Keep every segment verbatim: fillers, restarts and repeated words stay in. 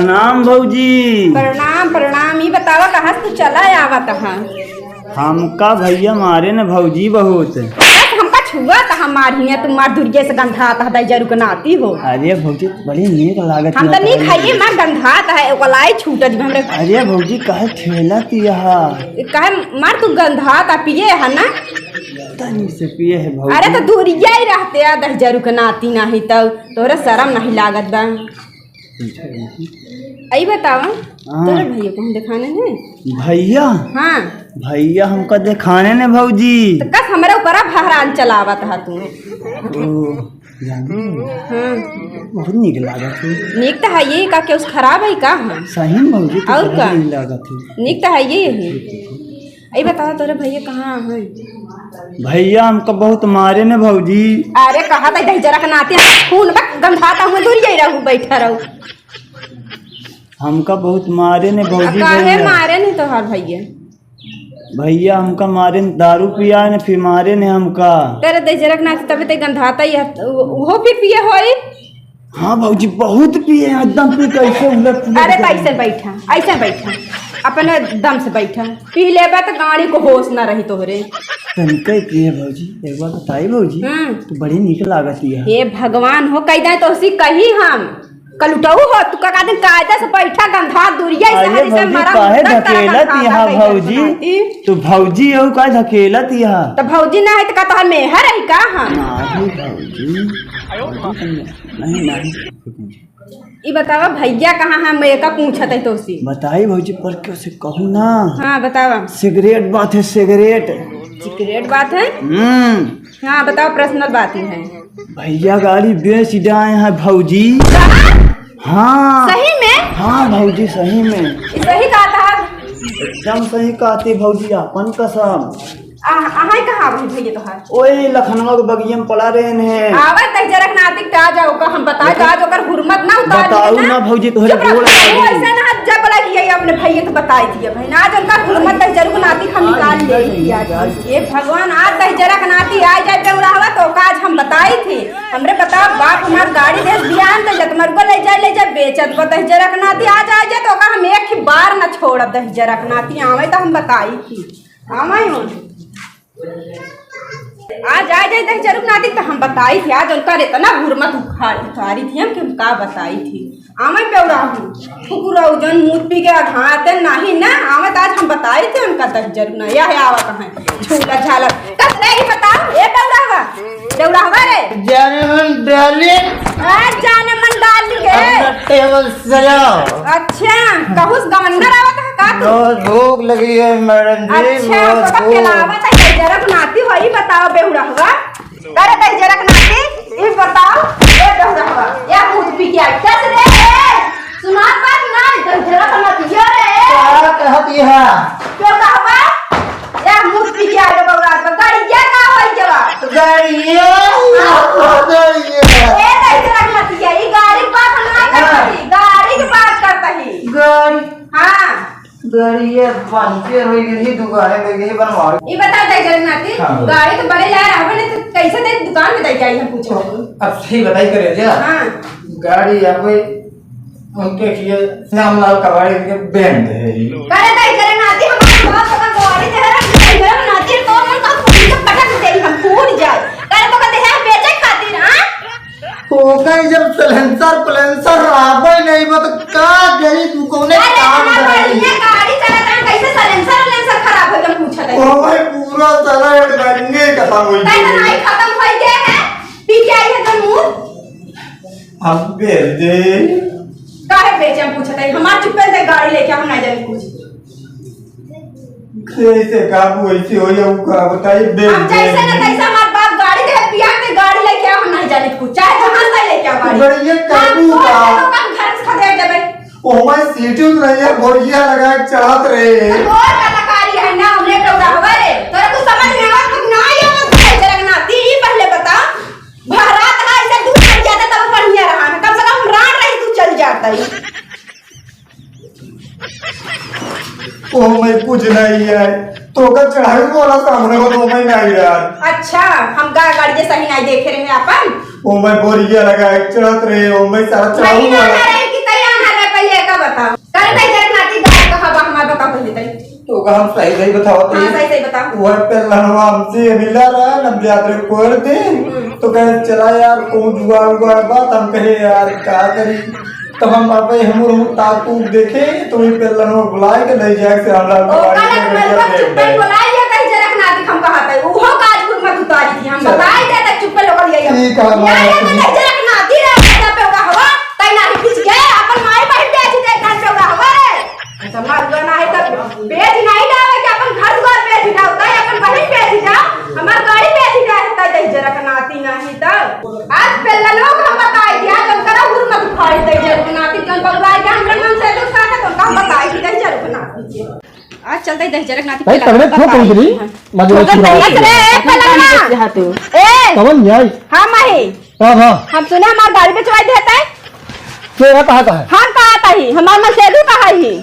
प्रणाम भौजी। प्रणाम, प्रणाम। ई बतावा, कहाँ से तू चला आवत हा? हमका भैया मारे न भौजी बहुत। बस हमका छुआ त हम मारिया, तू मार दुरिया से गंधात ह, दहिजरू क नाती हो। अरे भौजी, बड़ी नीक लागत हम है त नीक तोहरे। खाइए, मार गंधात है, ओकलाई छूट जी हमरे। अरे भौजी, काहे खेलत यहा? काहे मार तू गंधात आ पिए है ना? तनी से पिए है भौजी। अरे त दुरिया ही रहते आ, दहिजरू क नाती नाही त तोहरे शरम नाही लागत बा। आई बतावा, हाँ। तोरे भैया को हम दिखाने ने? भैया? हाँ। भैया हमका दिखाने ने भौजी। त कस हमरे ऊपरा भहरान चलावत हा तू। ओ, जानी? हाँ। बहुत नीक लागत है। नीक त है ये का, केहू से खराब है का हम? सही में भौजी, तू और बहुत का? नीक लागत है। नीक त है ये है। ई बतावा, तोरे भैया कहाँ हैं? भैया हमका बहुत मारे ने भौजी। अरे, कहा त दहिजरा के नाती, खून बा, गंधाता हुआ दूर जाई रहू, बैठा रहू। हमका बहुत मारे ने भौजी, आ, काहे भैया। मारे ने तोहार भैया? भैया हमका मारे ने, दारू पिया ने, फिर मारे ने हमका। तेरे दहिजरा के नाती तबे ते गंधाता ही है, वो, वो फिर पिए होई। हाँ भौजी, बहुत पिए हैं, एकदम पी के ऐसे उलट पुलट अरे, तो गए। ऐसे बैठा, ऐसे बैठा, अपने दम से बैठा। पी लेबा तो गाड़ी को होश ना रही तोहरे। तनिका ही पिए भौजी, एक बार बताई भौजी, हम्म। तू बड़ी नीक लागत है। हे भगवान हो, कह दे तो उसी कही हम, कलुटऊ हो, तू का कहते कायदा से बैठा, गंधा दुरिया, ऐसे अरे हरी से भौजी, मरा काहे मुर्दा तरह धकेलत गंधाता यहाँ बैठा भौजी? सुनाती। तू भौजी हो, काहे धकेलत यहाँ? तो भौजी ना है तो का तोहर मेहर है का हम? नाही भौजी, भौजी, नहीं, नहीं। ई बतावा भैया कहाँ है, हम एका पूछत है तोसी। बताई भौजी, पर क्यों से कहू ना। हाँ, बतावा। सिगरेट बात है, सिगरेट। सिगरेट बात है? हम्म। हाँ, बतावा, पर्सनल बात ही है। भैया गाड़ी बेच डाए हैं भौजी। का? हाँ। सही में? हाँ भौजी, सही में। ई सही कहत हा? एकदम सही कहती भौजी, अपन कसम। आ, अहाँ कहाँ अभी भैया तोहार? ओए, लखनवा के बगिया में पड़ा रहे ने। आवे दहिजरा के नाती का जाओ का हम बताई, बताओ। आज ओकर हुरमत ना उतारी बताओ ना। ना भौजी, तोहरे चुप रह, गोड़ तू लागी। ऐसे ना हाथ जब लगी है अपने भैया के बताई दिए भाई ना, आज उनका हुरमत दहिजरा के नाती हम निकाल ले दिया। ये भगवान, आज दहिजरा के नाती आ जाए बेउरावा तो का आज हम बताई थी। हमरे बताओ, बाप हमार गाड़ी देस बियान दे जत मरुआ ले जाए, ले जाए बेचत को दहिजरा के नाती आ जाए, जाए तो का हम एक ही बार न छोड़ब दहिजरा के नाती आवे तो हम बताई थी। आवे हो। आ जाए जाए दहिजरा के नाती तो हम बताई थी, आज उनका इतना हुरमत उखाड़ उतारी थी हम कि हम का बताई थी। आवे बेउराहू, कुकुरऊ जन मूत पी के अघाते नाही ना, आवे तो आज हम बताई थी उनका दहिजरा के ना, यह आवा कहाँ है, झूला झाला। कस रे, ई बताओ, ए बेउराहवा, बेउराहवा रे। जाने मन डार्लिंग। आ, जाने मन डार्लिंग है। अपना टेबल सजाओ। अच्छा, कहूस गवंडर आवत है का तू? बहुत भूख लगी है मैडम जी, अच्छा, बहुत तो भूख। खिलावत है, दहिजरा के नाती हो, ई बताओ बेउराहवा। अरे दहिजरा के नाती, ई बताओ, ए बेउराहवा, या मूत पी के आई, कस रे, ए, सुनात बात ना, दहिजरा के नाती, यो रे। का कहत यह? क्यों कहवा? या मूत पी के आई रे बउरा, तो गाड़िया का होई जवा? गाड़िया, हाँ। गाड़िया। ए दहिजरा के नाती, ई गाड़ी के बात हम ना करत हई, गाड़ी के बात करत हई। गाड़ी। हाँ। गाड़िया पंचर हो गई, दुकान में गई बनवावे। ई बता दहिजरा के नाती, हाँ। गाड़ी तो बड़े लाए रहबे नहीं तो कैसे दे दुकान में दे के आई हम पूछो। अब सही बताई करे जा। हाँ। गाड़ी या कोई उनके लिए श्यामलाल कबाड़ी के बैंड है। अरे दहिजरा के नाती, हमारे पास तो गाड़ी दे रहा, दहिजरा के नाती तो हम तो फूट के पटक दे, हम फूट जाए। अरे तो कहते हैं बेचे खातिर, हाँ? ओकर जब silencer पुलेंसर रहबे नहीं बा, तो का गई तू कौने अरे, काम इतना करी? बढ़िया गाड़ी चलत है, कैसे silencer उलेंसर खराब हो गया, पूछत है। ओ भाई, पूरा साला adventure खत्म हो तै तो गया। नहीं खत्म हो गया है, पी के आई है तो मुंह। हम बेच दे। काहे बेचे, हम पूछत है, हमार चुप्पे से गाड़ी लेके हम नहीं जाने कुछ। जैसे काबू वैसे हो जाऊ का बताई, बेच अब जैसे ना दे। तैसे हमार बाप गाड़ी दे, पिया के गाड़ी लेके आओ, हम नहीं जाने कुछ, चाहे जहाँ से लेके आओ गाड़ी। बढ़िया हम काबू बोल बा। के तो हम घर से खदेड़ देबे। ओमा सीटी में रहिए, बोरिया लगा के चढ़त रहे। तो तोर कलाकारी है ना, हमने तो रहबे रे। तोरा कुछ समझ में आवत, कुछ ना आवत, जरा ना, ती ही पहले बता। भरात है, इसे दूर चल जाता तब बढ़िया रहा ना। कम से कम रान रही, तू चल जाता ही। ओ मैं कुछ नहीं है, तो का चढ़ाई वाला सामने को तो मैं नहीं यार। अच्छा, हम गा-, गाड़ी के सही नहीं देखे रहे अपन। ओ मैं बोरिया लगा के चढ़त रहे, ओ मैं सारा चढ़ाऊ नहीं, वाला। नहीं, नहीं, कि तैयार ना रहे पहले का करे दहिजरक नाती, का कहा बा हमार, बताओ पहिले तई। तो का हम सही सही बताओ हाँ, तई। सही सही बताओ। वह पेलनवा हमसे मिला रहा, हम जात रहे कोर दिन। हम्म। तो कहे, "चला यार, कौन जुगाड़ उगाड़ बा?" तो हम कहे, "यार, का करी?" तो हम अब हम ताकू देखे, तो वही पेलनवा बुलाए के ले जाए से हमरा ओ, गाड़ी काला में के बढ़िया मलबा दे चुप्पे दे। बुलाए लिया दहिजरक नाती, हम कहा तई। उहो काज कुल मत उतारी थी, हम चल। बताए दे तक चुप्पे लोग लिए। ठीक है, ना, हमारा ना, सुनी। दहिजरक नाती रहे, ना पे होगा हवा, तई नाही कुछ गए, अपन माई बहिन बेच दे, घर पे होगा हवा रे। अच्छा, मरुआ नाही तब बेच नाही जावे कि अपन घर द्वार बेच जाओ, तई अपन बहिन बेच जाओ, हमार गाड़ी बेच जाए, तई दहिजरक नाती नाही तब। आज पेलनवा हम बताई दिया, जब करा हुर मत उखाड़ी दहिजरक नाती, जब बउराई के हमरा मनसेधू साथे, तो हम बताई कि दहिजरक नाती। आज चलते ही दहिजरक नाती भाई, पेलनवा तगड़े खो बताई। पहुंचली, हाँ। मजे में ठोकर छुरा नहीं के। रे, ए, पेलनवा। हाँ, तू। ए। कवन जाई? हाँ, माही। हाँ, हाँ। हम सुने हमार गाड़ी बेचवाई देता है। के है, कहा, कहा है? हम कहा तही, हमार मनसेधू कहा ही।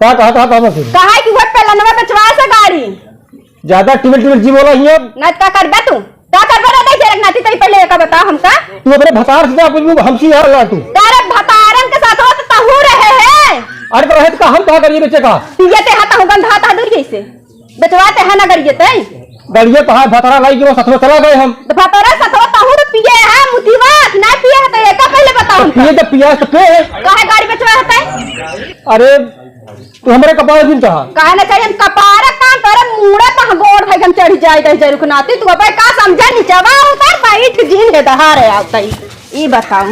का कहा, कहा, कहा मनसेधू? कहा है कि वो पेलनवा बेचवा से गाड़ी। ज्यादा टिबिल टिबिल जी बोला ही अब। ना का करबे तू? का करबे रे दहिजरक नाती, तई पहिले एका बता हमका। तू अपने भतार से जा, कुछ भी हमसे यहाँ ला तू। तारे भतारन के साथ हो तो तहू रहे है। अरे तो रहे तो का हम कहा करिए बेचे का? पिए ते हा तहू गंधा ता दूर जैसे। बेचवाते है ना गड़िए तई। गड़िए तो है, भतरा लाई के वो सथवा चला गए हम। तो भतरा सथवा तहू तो पिए है, मुतिवा कि ना पिए है, तो एका पहिले बताओ तो हमका। पिए तो पिया तो पे। काहे गाड़ी बेचवा है तई? अरे, तू हमरे कपार दिन चाहा। काहे ना चाहिए, हम कपार का तोरे मूड़े पर गोड़ धइ के हम चढ़ी जाई दहिजरक नाती, तू अबे का समझे, निचवा उतर, बैठ जीन है दहाड़े आवतई। ई बताओ।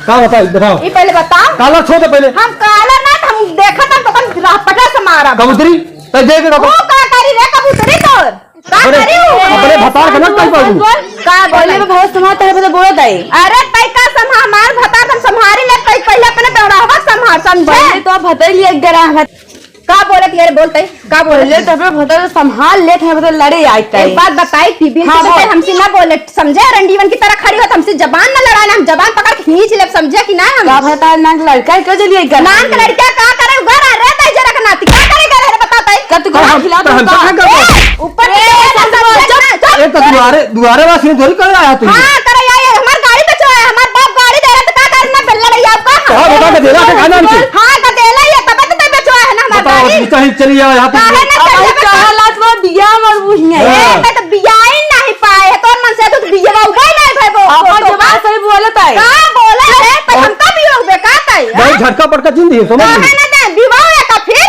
का बताई, बताओ। ई पहिले बताओ। काला छो दे पहिले। हम काला ना, हम देखत हम तो अपन राह पटा से मारब। कबूतरी, तै दे दे वो कबूतरी। का करी रे कबूतरी तोर? का अपने, करी वो? अपने भतार के ना कह पाऊ। बोल, का बोले? पहिले बहुत समाज तेरे पे तो बोलत आई। अरे तै का सम्हा-, हमार भतार हम सम्हारी ले, तै पहिले अपने बेवड़ावा सम्हार, समझे? पहिले तो भतई लिए गरा है। का बोलत यार, बोलते? का बोलत? पहिले तो अपने भतार संभाल लेत है, मतलब लड़े आइत है। एक बात बताई, टीवी हाँ, पे बोल। हमसे ना बोले, समझे? रंडीवन की तरह खड़ी होत, हमसे जबान ना लड़ाना, हम जबान पकड़ के खींच लेब, समझे कि ना हम? का भतार नाक लड़का है, क्यों जलिए घर नाक में? लड़का का करे, घर आ रहे तै जरा के नाती, का करे घर है, बता तै? का तू घर हम, खिला तो हम दूंगा? कहाँ कर ए, ऊपर ए, से समझ समझ में चुप, ना, चुप। चुप। ए, तो दुआरे, दुआरे वासी ने थोड़ी कर आया तू। हाँ, करे आए, हमार गाड़ी बेचो है, हमार बाप गाड़ी दे रहा, तो का करना, बेल्ला नहीं आपका? हाँ, बता के देला से खाना हमसे। हाँ, का देला ये, तब तो तै बेचो है ना हमार बताओ, गाड़ी। तू कहीं चली जाओ यहाँ पे। काहे ना अब चली भाई, जाओ? कहा लात वो बिया मर बुझिया। हाँ। ए, मैं तो बियाई नहीं पाए, तोर मनसेधू बिया उबे नहीं भाई वो, अपन तो जबान सही बोलत है। का बोले है, तो हम तो भी हो बे, का तै? भाई, झटका पटका जिन दिए, समझ काहे गई? ना दे, बिवाह है का फिर?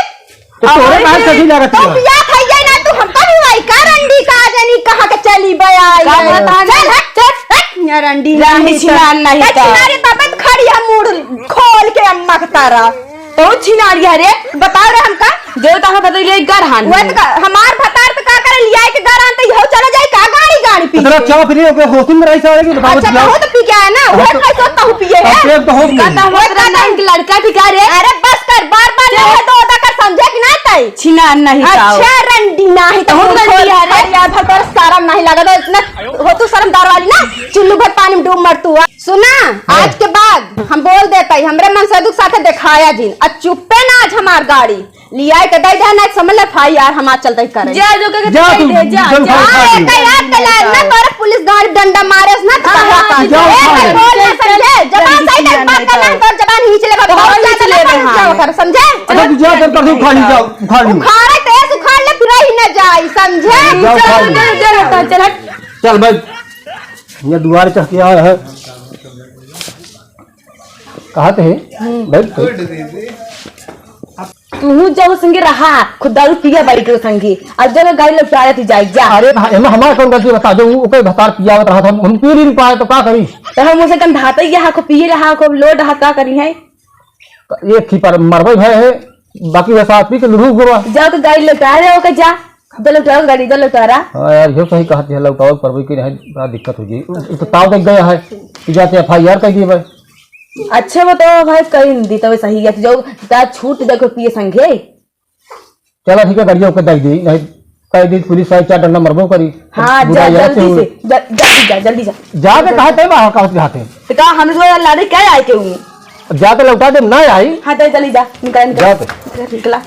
तो तोरे अरे, काहे सही लागत तो है? बियाह भइया ना, तू हमका भी वाई का रंडी का जानी कहाँ के चली बे आई का है। बता चल, नहीं? हट, चल, हट, या रंडी रानी नहीं छिनार तो। नहीं तो। छिनारी तबे तो खड़ी है मुड़ खोल के अम्मा के तारा। तो छिनारी है रे। बताओ रे हमका। जो तो हम बदल ले घर हान। वो तो का, हमार भतार तो का करे लिया के घर आन तो यहो चला जाए का गाड़ी गाड़ी पी इतना के। चाप नहीं हो गया, होशिन में रही सारे की बताओ अच्छा, दिया। तो हो तो पी गया है ना, वो हाँ, तो कैसे तो पिए है? अब तो हो का गई। तो हमारा वो का नाम के लड़का भी का रे? अरे बस कर, बार बार चल। नहीं है तो ओदा कर समझे कि ना तई? छिनार नहीं तो। अच्छा, रंडी नाही तो हम हम बोल रंडी दिया रे। अरे यार, भर पर शर्म नहीं लगा तो इतना हो तू शर्मदार वाली ना, चुल्लू भर पानी में डूब मर तू। सुना, हाँ। आज के बाद हम बोल देता ही, हमरे मनसेधू के साथे देखाया जिन, आ चुप्पे ना आज हमार गाड़ी लियाए के दे दे, ना समझ ले एफ आई आर हमार चलते करे। जा जो के जा दे तू, दे, जा, जो जा। खा हाँ, खा एक याद के लायक ना तोरे पुलिस गाड़ी डंडा मारे ना तो हाँ, कहा हाँ, पानी। जा, ए, खा भाई, ले। बोल ना समझे, जबान सही से बात करना, तोर जबान खींच ले, बहुत खींच ज्यादा ले ना रे, हाँ। कर, समझे? अच्छा, तू जा, कर, कर, तू खा ली, जा, खा ली। उखाड़े तेज उखाड़ ले, फिर ही न जाई, समझे? जा, खा ली। चल, चल, चल, चल, हट। चल भाई, ये दुआरे चढ़ के आया है। कहा थे? हम्म। बैठ, बैठ। तू जाओ संगे रहा, खुद दारू पिया बैठो संगे। अब जब गाड़ी लौटा जाती जाए, जा। अरे भाई, एमे हमार कौन गलती बता दो, वो कोई भतार पियावत रहा था, हम पी नहीं पाए तो का करी? तो हम उसे गंधाते ही यहाँ को पिए रहा, को लोड रहा, का करी है? एक ही पर मरबे भय है, बाकी वैसा पी के लुढ़ू गुरवा। जाओ तो गाड़ी लौटा रहे हो के जा। इधर लौटाओ गाड़ी, इधर लौटा रहा। हाँ यार, यो सही कहत है, लौटाओ पर भी की नहीं, बड़ा दिक्कत हो गई। उ, उ तो ताव देख गया है, कि जाते एफ आई आर कर दिए भाई। अच्छा, वो तो भाई कहीं दी तो सही है, जो ता छूट देखो पिए संगे। चला ठीक है, गाड़िया ओके दे दी, नहीं कह दी पुलिस आई, चार डंडा मरबो करी। हाँ, बुरा जा, याद जल्दी से से, हो। ज-, जल्दी जा, जल्दी जा। जाके कहा तय बा, का होत जाते? तो का हम लोग लाड़ी क्या आए के हूँ? जाके लौटा दे, ना आई। हाँ, तो चली जा, निकल, निकल। जा तो। निकला।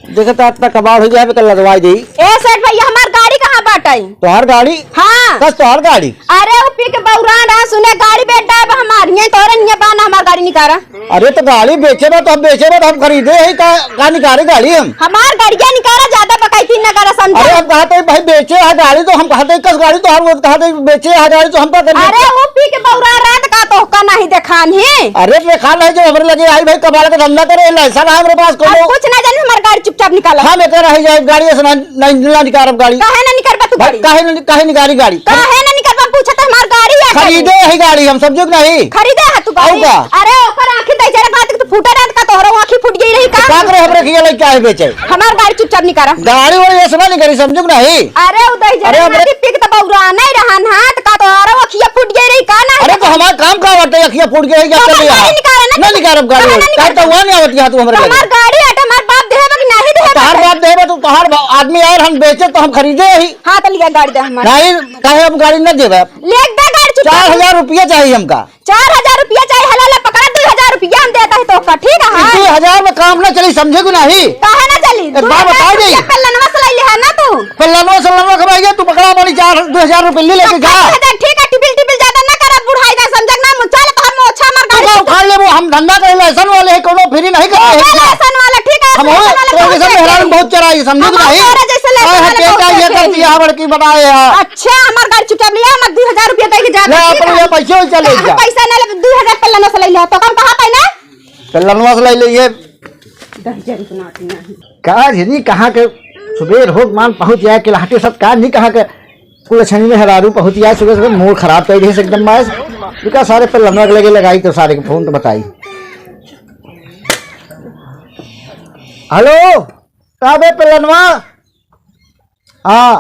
देखत आत ना कबाड़ हो जाए, कल लदवाई देई। ए सेठ भैया, हमार गाड़ी कहाँ बाटइ? तोहार गाड़ी? हाँ। कस तोहार गाड़ी? अरे, उ पी के बौरान रहा, सुने गाड़ी बेटा अब हमार, ये तोरे निये बान हमार गाड़ी निकारा। अरे, तो गाड़ी बेचे बा, तो हम बेचे बा, तो हम खरीदे ही का, का निकारे गाड़ी हम? हमार गाड़िया निकारा, ज्यादा बकायती न करा, समझा? अरे, हम कहत ही भाई बेचे है गाड़ी, तो हम कहत ही कस गाड़ी, तो हम कहत ही बेचे है गाड़ी, तो हम का करिए? अरे, उ पी के बौरान रहा, तो का तोहका नहीं देखान ही? अरे, देखान नहीं, जो हमरे लगे आई भाई, कबाड़ के धंधा करे, लाइसेंस है हमरे पास, अब कोनो कुछ ना जानी, हमार गाड़ी चुपचाप निकाला। हम एकर रह जाए, गाड़ी ऐसे ना नहीं, ना निकारब गाड़ी। काहे ना निकरबा तू भाई, गाड़ी? काहे ना, काहे निकारी गाड़ी? काहे ना निकरबा? पूछत हमार गाड़ी है खरीदे गाड़ी? है गाड़ी हम, समझो कि नहीं? खरीदे है तू गाड़ी? आऊ का? अरे ओकर आँखी दे जरा बात के तू फूटे रहत का, तोहरो आँखी फूट गई रही का? तो का करे हमरे खिया लइका है बेचे? हमार गाड़ी चुपचाप निकारा। गाड़ी वाड़ी ऐसे ना निकारी, समझो कि नहीं? अरे उ दे जरा अरे हमरे बात के पी के तो बौरा नहीं रहन हाथ का, तोहरो आँखिया फूट गई रही का ना? अरे तो हमार काम का बाटे, आँखिया फूट गई है, क्या तो कर लिया? गाड़ी निकारा ना ना तू। निकारब गाड़ी काहे वाड़ी। ना काहे तो निकारबा? हुआ नहीं आवत यहाँ तू हमरे तो लगे। हमार गाड़ी है, तो हमार बाप देहे बा कि नहीं देहे बा? तोहार बाप देहे बा, तो तोहार बा-, आदमी आए, हम बेचे तो हम खरीदे ही। हाँ, तो लिया गाड़ी दे हमार। नहीं, काहे हम गाड़ी न देबे? ले दे गाड़ी चुपचाप। चार हजार रुपया चाहिए हमका। चार हजार रुपया चाहिए, हला ले पकड़ा, दो हजार रुपया हम देता है तोहका, ठीक है? हाँ? दो हजार में काम न चली, समझे कि नहीं? काहे न चली? एक बात बता दे। दो हजार रुपया पेलनवा से ले ले है ना तू? पेलनवा से लनवा खवाई गया, तू पकड़ा मारी चार, दो हजार रुपया ले लेके जा। दो हजार, ठीक है, टिपिल टिपिल ज्यादा न कर, बुढ़ाई जा, समझे ना, मुँह चल, तो हम मोछा मर तू का उखाड़ लेबो, हम धंधा करे लाइसेंस वाले हैं, कोनो फ्री नहीं करते हैं। लाइसेंस वाला, ठीक है, हम हो, लाइसेंस वाला तो कौन जैसे से मेहरारू है? बहुत चराई, समझे कि हम नहीं? तोरा जैसे ले आए हैं, वाले टेटा बहुत ये देखे कर हैं। दिया, बड़की बनाए हैं। अच्छा, हमार गाड़ी चुपचाप लिया, मत दो हजार रुपया दे के जा, ले, ठीक अपन है? ये पैसे वैसे ले हम जा। पैसा ना ले, दो हजार पेलनवा से ले लिया, तो हम कहाँ पाई ना? पेलनवा से ले ले ये। दस हजार इतना आती नहीं। का जनी कहाँ के सुबेर होत मान पहुँच जाए के लहटे सब का नहीं कहाँ के कुल छनी में हरारू पहुँच जाए सुबह सुबह मूड खराब कर दिए एकदम मास। बिका सारे पेलनवा के लगे लगाई तो सारे के फोन तो बताई। हेलो, का बे पेलनवा? हाँ,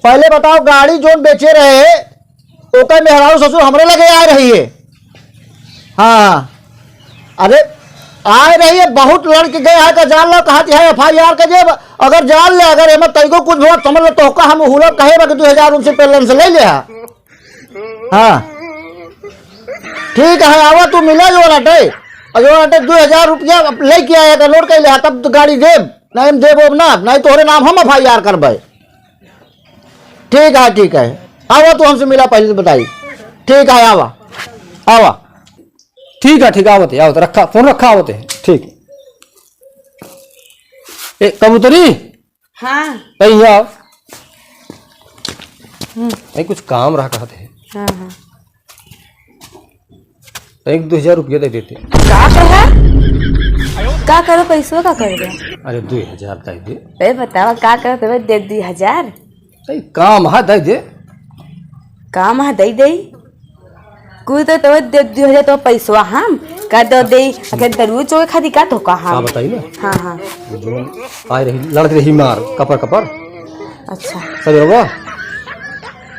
पहले बताओ, गाड़ी जोन बेचे रहे, ओकर मेहरारू ससुर हमरे लगे आए रही है। हाँ, अरे, आए रही है, बहुत लड़ के गए हैं, का जान लो, कहा है एफ आई आर का जेब, अगर जान ले, अगर एमे तैको कुछ हुआ, समझ लो, तोहका हम हुलक कहे बा कि दो हजार उनसे पेलन से ले ले हा। हाँ, ठीक है, आवा तू मिला जो रटे, और जो रटे दो हजार रुपया अब लेके आया, का नोट कर ले हा, तब तो गाड़ी देब। नहीं, हम देबो ना, नहीं तोहरे नाम हम एफ आई आर करबे। ठीक है, ठीक है, आवा तू हमसे मिला, पहले तो बताई। ठीक है, आवा, आवा। ठीक है, ठीक है, आवत है, आवत है, रखा, फोन रखा, आवत है, ठीक। ए, कबूतरी, हाँ। कहीं आओ। हम्म। ए, कुछ काम रहा, कहत है। हाँ, हाँ। एक दो हजार रुपया दे देते। का कहा? का करो, पैसवा का करबे? अरे, दो हजार दे दे। ए, बतावा, का करो, तबे दे दो हजार। ए, काम है, दे दे। काम है, दे दे। कुल तो तबे दे दो हजार, तो पैसवा हम का दे दे? अगर दरुआ चोके खाती का तो का हम? बताई ना? हाँ, हाँ। वो जो आए रही, लड़त रही मार, कपर, कपर। अच्छा। सवेरवा,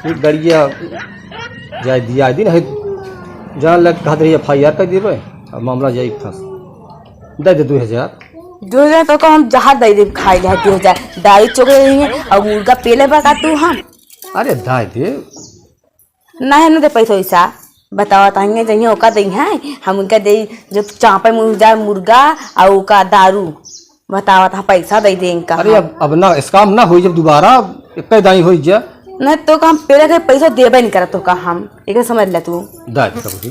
ये गड़िया जाए दिया दिन है, जान लग कहत रही एफ आई आर कर देबे, अब मामला जाई फंस। दे दे दो हजार। दो हजार तो का हम जहाँ दे दे, खाई ले दो हजार। दारू चोक रही है और मुर्गा पेले बा का तू हम? अरे दाई दे। नहीं, न दे पैसा वैसा। बतावा तांगे जइहे ओका दे हैं, हम उनका दे जो चापे मुर्गा, मुर्गा और ओका दारू। बतावा ता पैसा दे दे इनका अरे हम। अब, अब ना, इसका ना होई जब दोबारा एक दाई होई जा। नहीं तो का हम पेले के पैसा देबे नहीं करत तो का हम, एक समझ ले तू। दाई दे, कबूतरी,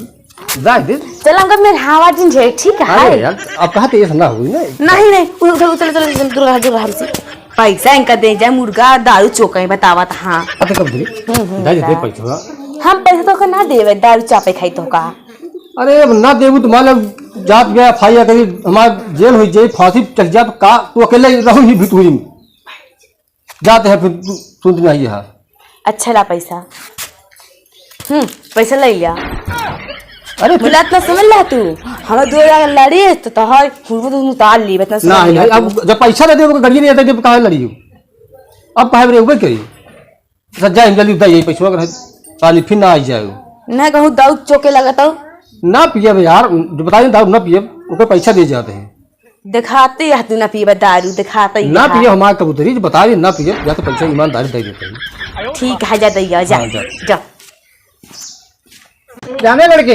दाई दे। चल हमका मेरे हवा दिन जे, ठीक है। अरे यार, अब कहा तो ये ना होई ना। नहीं, नहीं, उ-, उधर, उधर, उधर, उधर, दूर रहा, दूर रहा हमसे। पैसा इनका दे जाए, मुर्गा, दारू चोकई बतावा ता, हाँ। अरे कबूतरी, हम्म, हम्म, दाई दे बतावा। पैसा। हम पैसा तो का ना देवे, दारू चापे खाई तो का। अरे, अब ना देबू तो मान लो, जात गया, एफ आई आर करी, हमार जेल हो जाई, फांसी चढ़ जात, का तू अकेले रहू ही भितुरी में। जाते हैं फिर, तू सुन नहीं है। अच्छा ला पैसा। हम्म, पैसा ले लिया। अरे फिर मुला इतना समझ ला तू, हम दो हजार लड़ी तो तोहर हुरबुत उतार ली, इतना समझ नहीं, लिया नहीं, तू। अब जब पैसा दे दे, गाड़ी नहीं आता, जब कहाँ लड़ी हो? अब कहे रे, उबे करी। सज्जा हम जल्दी दे, यही पैसवा कर पानी फिर ना आई जाए। ना कहूँ दारू चोके लगत हो। ना पियब यार, जो बताइए दारू ना पियब, ओकर पैसा दे जाते हैं। दिखाते यह तू ना पियब दारू, दिखाते ही ना है। पियब हमारे कबूतरी, जो बताइए ना पियब, या तो पैसा ईमानदारी दे देते हैं। ठीक है, जा दैया, जा, हाँ, जा। जा। जाने लड़के,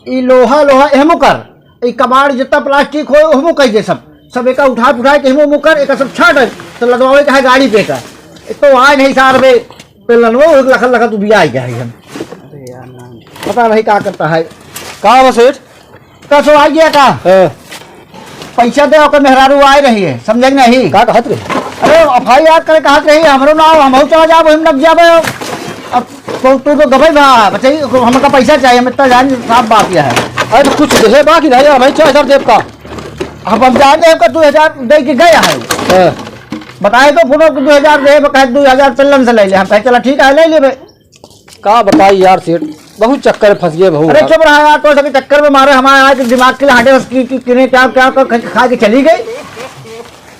ई लोहा, लोहा एहमो कर, ई कबाड़ जितना प्लास्टिक हो, ओहमो कह दे सब। सब एका उठा उठा के हिमो मुकर, एका सब छाट, तो लदवावे का है गाड़ी पे का। एक तो आए नहीं सार बे, पे लनवो एक लखन लखन तू भी आई गया है हम। पता नहीं का करता है। का बा सेठ? का सो आ गया का? हाँ। पैसा दे, ओकर मेहरारू आए रही है, समझे कि नहीं? का कहत रही? अरे, एफ आई आर करे कहत रही, हमरो ना आओ, हमहू चला जाब, हम लग जाबे। अब तो, तू तो गबई बा, बचाई, हमका पैसा चाहिए, हम इतना जान साफ बात यह है। अरे, तो कुछ देहे बा कि नहीं, हम छह हजार देब का? अब हम जान देब का, दो हजार दे के गया है। हाँ। बताए तो फोनो के दो हजार दे, कहे दो हजार चलन से ले ले, हम कहे, "चला ठीक है, ले लेबे।" का बताई यार सेठ, बहुत चक्कर में फंस गए बहुत अरे यार। चुप रहा यार, तो सभी चक्कर में मारे हमारे आज दिमाग के लिए हांडे बस की, की, किने क्या, क्या, क्या खा, खा के चली गई।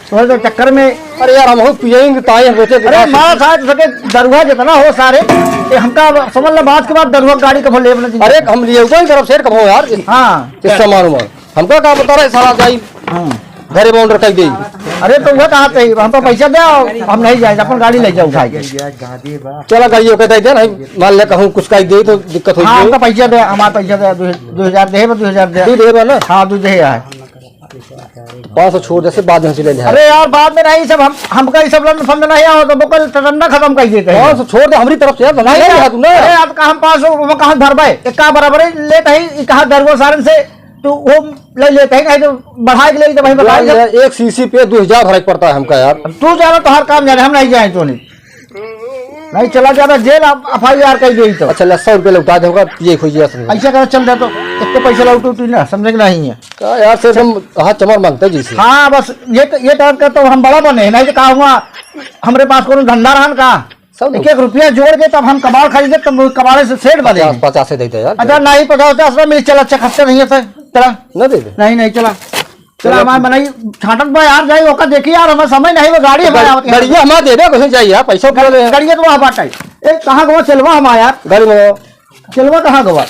तो, तो चक्कर में अरे यार, हम हो पियेंगे, ताई हम सोचे कि अरे यार माँ साहब, सके दरुआ जितना हो सारे, ये हमका समझ ले, बात के बाद दरुआ गाड़ी कभो लेब ना। अरे हम लिए हुए तरफ सेठ कभो यार, हाँ। इस सामान उमान। हमका का पता रहे साला जाई हाँ। घरे में order कर दे। अरे तो वह कहा थे, हमको पैसा दे, हम नहीं जाए, अपन गाड़ी ले जाओ उठा के। चला गाड़ी ओके दे दे, नहीं मान ले कहूँ कुछ कह दे तो दिक्कत हो हाँ, जाए। हमका पैसा दे, हमारा पैसा दे, दो, दो हजार दे, दो हजार दे। दो दे बा ना? हाँ, दो दे है। पाँच सौ छोड़ दे, से बाद में से ले ले। अरे यार, बाद में नहीं, सब हम, हमका ये सब लंड फंड नहीं आओ, तो बोकल टटन्ना खत्म कर देते हैं। पाँच सौ छोड़ दे, हमारी तरफ से यार, नहीं नहीं यार, है तू ना। अरे यार, कहाँ पाँच सौ, वो कहाँ धरबे? एक का बराबर है, लेते ही, ये कहाँ दरुआ सारन से, तो वो ले लेते हैं, नहीं तो बढ़ा के ले, तो भाई बताइए। यार, एक शीशी पे दो हजार भरे के पड़ता है हमका यार। अब तू जाना तो हर काम जाने, हम नहीं जाए तो नहीं। नहीं चला जाता जेल, आप एफ आई आर कर दे तो। अच्छा, ले सौ रुपये लौटा दे, होगा, ये खोजिए असल में। ऐसा कर चल दे तो, एक तो पैसा लौट उठ ना, समझे कि नहीं है। का यार, से एकदम हाथ चमार मांगता है जैसे। हाँ, बस ये तो, ये तरह का तो हम बड़ा बने, नहीं तो का हुआ, हमरे पास कोनो धंधा रहन का? सब एक एक रुपया जोड़ के तब हम कबाड़ खरीदे, तब कबाड़े से सेठ बने। पचास, पचास से देते यार। अच्छा, नहीं, पचास, पचास ना मिल, चला, अच्छा खर्चा नहीं है सर, चला। ना दे दे। नहीं, नहीं, चला। चला, चला। हमारे मनई छाटत बा यार, जाई, ओका देखी यार, हमार समय नहीं बा, गाड़ी हमारे गाड़ी, आवत है। गाड़िया हमार दे दे, कहीं जाई यार, पैसा उठा ले। गाड़िया तो वहाँ बाटा है। ए, कहाँ गवा चलवा हमार यार? गाड़ी में। चलवा कहाँ गवा?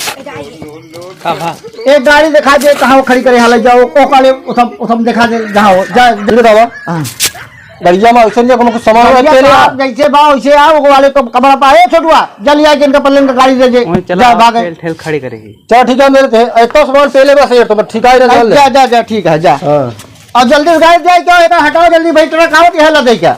कहाँ? एक गाड़ी दिखा दे, कहाँ वो खड़ी करे, हाल जाओ, ओ काले, उथम, उथम दिखा दे, जहाँ हो, जा, जल्दी बतावा। हाँ। गाड़िया में ऐसे नहीं, कोनो कुछ सामान वामान गाड़िया पहले तो आ। आप जैसे बा, वैसे आ, वो वाले को कमरा पा, ए, छोटुआ, जल्दी आ, इनका पल्ले का गाड़ी दे दे। वहीं चला, जा, भागे। ठेल, ठेल खड़ी करेगी। चल, ठीक है, मेरे थे, इतना सामान पहले बस ये तो, ठीक है, ना, अरे, ले। जा, जा, जा, ठीक है, जा। हाँ। और जल्दी से गाड़ी जाए, क्या है, हटाओ जल्दी भाई, ट्रक आवत है, ला दे क्या?